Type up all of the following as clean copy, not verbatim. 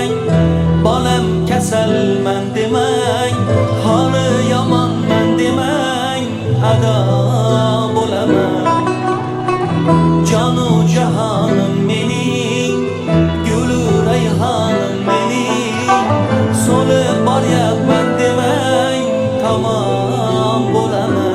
demang, bolam kasalman demang, holi yomonman demang, ado bo'laman. Jonu jahonim mening, gulu rayhonim mening, so'lib boryapman demang, tamom bo'laman.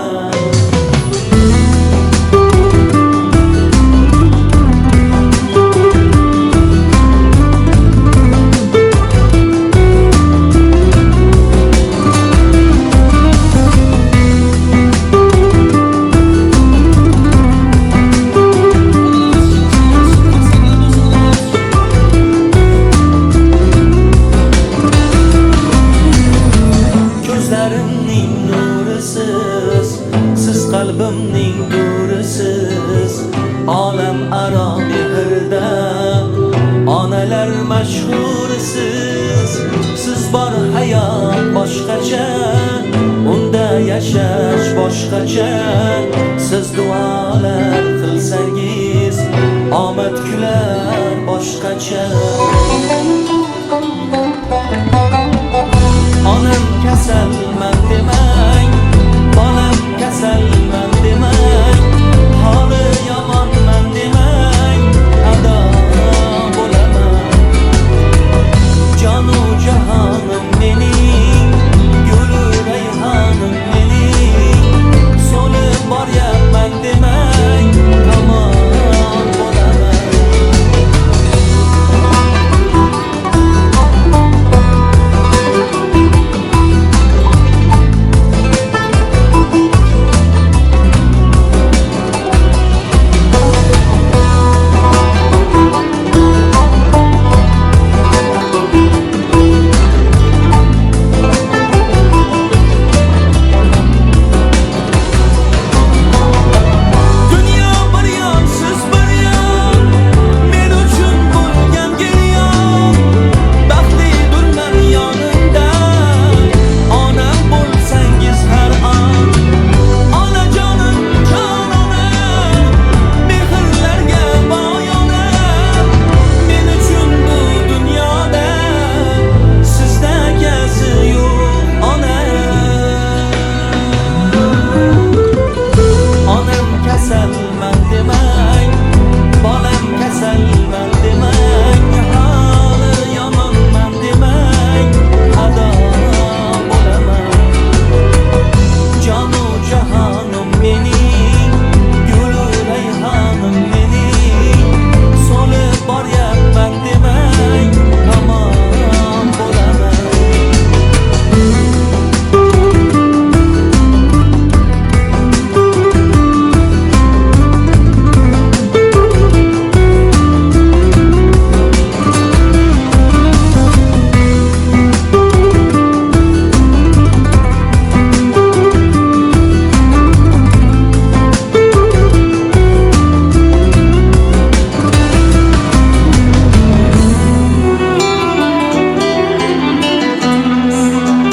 Ko'zlarimning nurisiz, siz qalbimning durisiz, olam aro mehrda onalar mashhurisiz. Siz bor hayot boshqacha, unda yashash boshqacha. Siz duolar qilsangiz, omad kular boshqacha. Onam kasalman demang, bolam kasalman demang, holi yomonman demang, ado bo'laman. Jonu jahonim mening, gulu rayhonim mening, so'lib boryapman demang, tamom bo'laman. Dunyo bir yon, siz bir yon, men uchun bo'lgan giryon. Baxtlidirman yonimda, onam bo'lsangiz har on. Onajonim jonona, mehrlarga boy ona, men uchun bu dunyoda sizdagasi yo'q ona. Onam kasalman demang, bolam kasalman demang, holi yomonman demang, ado bo'laman. Jonu jahonim mening, gulu rayhonim mening, so'lib boryapman demang, tamom bo'laman.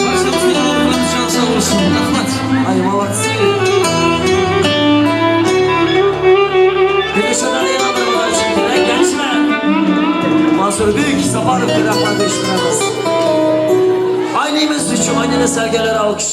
Barchamizning ruhimiz jon sog' bo'lsin. Rahmat. Ay, молодцы. Dilshodlar yana bir bo'lishi kerak, yaxshilar. Mansurbek Safarovga rahmat eshittiramiz. Aynimiz uchun aynini sergiler alkış.